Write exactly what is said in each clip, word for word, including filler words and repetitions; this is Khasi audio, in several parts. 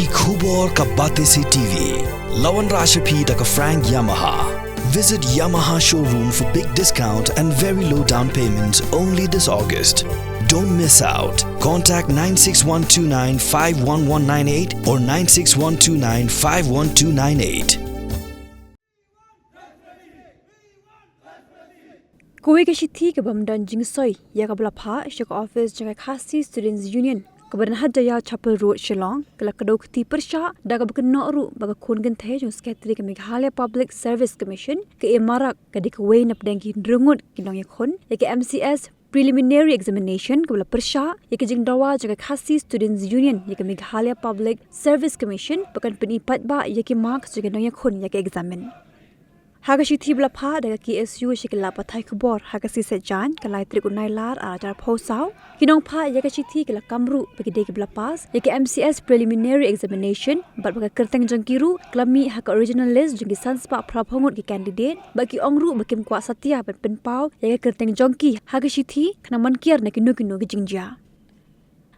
Ki khubor ka Batesi T V. La wanrah sha phi da ka Frank Yamaha. Visit Yamaha showroom for big discount and very low down payment only this August. Don't miss out. Contact nine six one two nine five one one nine eight or nine six one two nine five one two nine eight. Kawei ka shithi ka bym don jingsoi ïa kaba la phah sha ka office jong ka Khasi Students Union kaba don ha Jaya Chapel Road, Shillong, ka la kdew kti pyrshah da kaba kynnoh ruh ba ka khun kynthei jong u Secretary ka Meghalaya Public Service Commission, ka A Marak, ka dei kawei na pdeng ki hynriew ngut ki nongïakhun ïa ka M C S Preliminary Examination kaba la pyrshah ïa ka jingdawa jong ka Khasi Students Union ïa ka Meghalaya Public Service Commission ba kan pyni paidbah ïa ki marks jong ki nongïakhun ïa ka eksamin. Ha ka shithi ba la phah da ka K S U sha ki lad pathai khubor ha ka sngi Saitjaiñ, ka lai tarik u Nailar ar hajar arphew saw, ki nongphah ïa ka shithi ki la kam ruh ba ki dei kiba la pass ïa ka M C S Preliminary Examination bad ba ka kyrteng jong ki ruh ka la mih ha ka original list jong ki san spah phra phew ngut ki candidate, bad ki ong ruh ba kim kwah satia ban pynpaw ïa ka kyrteng jong ki ha ka shithi khnang ban kiar na kino kino ki jingjia.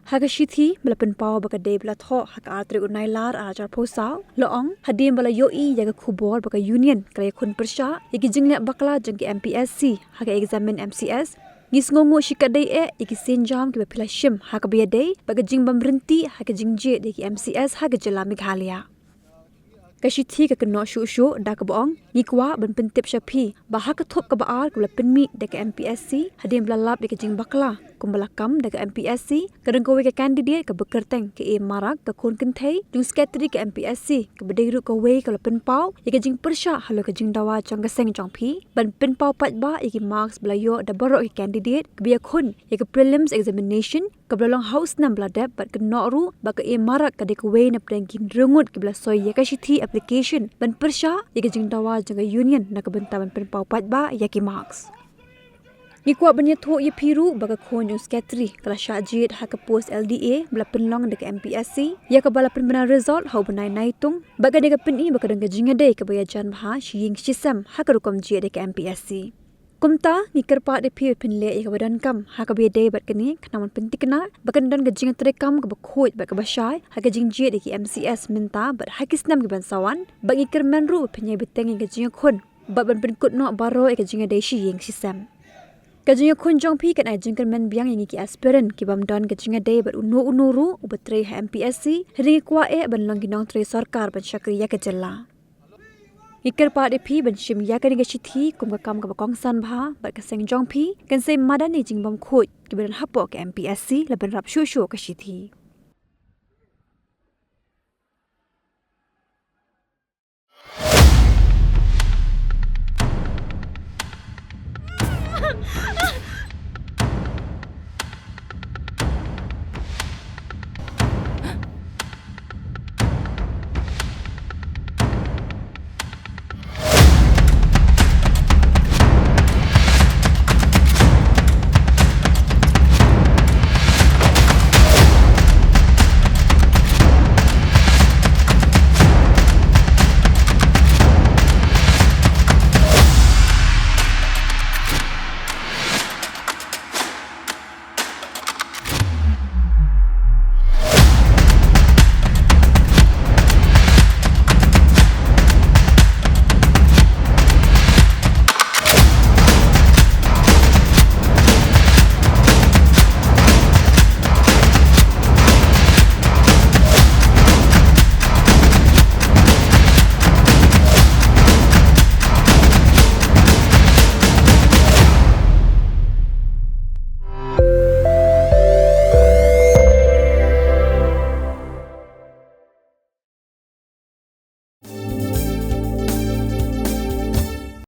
Ha ka shithi ba la pynpaw ba ka dei ba la thoh ha ka ar tarik u Nailar ar hajar arphew saw, la ong hadien ba la ïohi ïa ka khubor ba ka Union ka la ïakhun pyrshah ïa ki jingleh bakla jong ki M P S C ha ka eksamin M C S, ngi sngewnguh shikatdei eh ïa ki sienjam kiba phi la shim ha kaba ïadei bad ka jingbymryntih ha ka jingjied ïa ki M C S ha ka jylla Meghalaya. Ka shithi ka kynnoh shuh shuh da kaba ong, ngi kwah ban pyntip sha phi ba ha ka thup kaba ar kaba la pynmih da ka M P S C hadien ba la lap ïa ka jingbakla kumba la kam da ka M P S C, ka don kawei ka candidate kaba kyrteng ka A Marak, ka khun kynthei jong u Secretary ka M P S C, kaba dei ruh kawei kaba la pynpaw ïa ka jingpyrshah halor ka jingdawa jong ka seng jong phi ban pynpaw paidbah ïa ki marks ba la ïoh da baroh ki candidate kiba ïakhun ïa ka prelims examination kaba la long ha u snem ba la dep, bad kynnoh ruh ba ka A Marak ka dei kawei na pdeng ki hynriew ngut kiba la soi ïa ka shithi application ban pyrshah ïa ka jingdawa jong ka Union na ka bynta ban pynpaw paidbah ïa ki marks. Ngi kwah ban ïathuh ïa phi ruh ba ka khun jong u Secretary ka la shah jied ha ka post L D A ba la pynlong da ka M P S C, ïa kaba la pynbna result ha u bnai Naitung, bad ka dei ka pyni ba ka don ka jingïadei kaba ïajan bha shi ïing shi sem ha ka rukom jied da ka M P S C. Kumta, ngi kyrpad ïa phi ba phin leh ïa kaba donkam ha kaba ïadei bad kane khnang ban pynthikna ba kan don ka jingïatreikam kaba khuid bad kaba shai ha ka jingjied ïa ki M C S mynta bad ha ki snem ki ban sa wan, bad ngi kyrmen ruh ba phin ïai bteng ïa ka jingïakhun bad ban pynkut noh baroh ïa ka jingïadei shi ïing shi sem. Ka jingïakhun jong phi kan ai jingkyrmen biang ïa ngi ki aspirant ki bym don ka jingïadei bad uno uno ruh uba trei ha M P S C, hynrei ngi kwah eh ban long ki nongtrei sorkar ban shakri ïa ka jylla. Ngi kyrpad ïa phi ban shim ïa kane ka shithi kum ka kam kaba kongsan bha bad ka seng jong phi kan sei madan ïa ki jingbymkhuid kiba don hapoh ka M P S C, la bynrap shuh shuh ka shithi.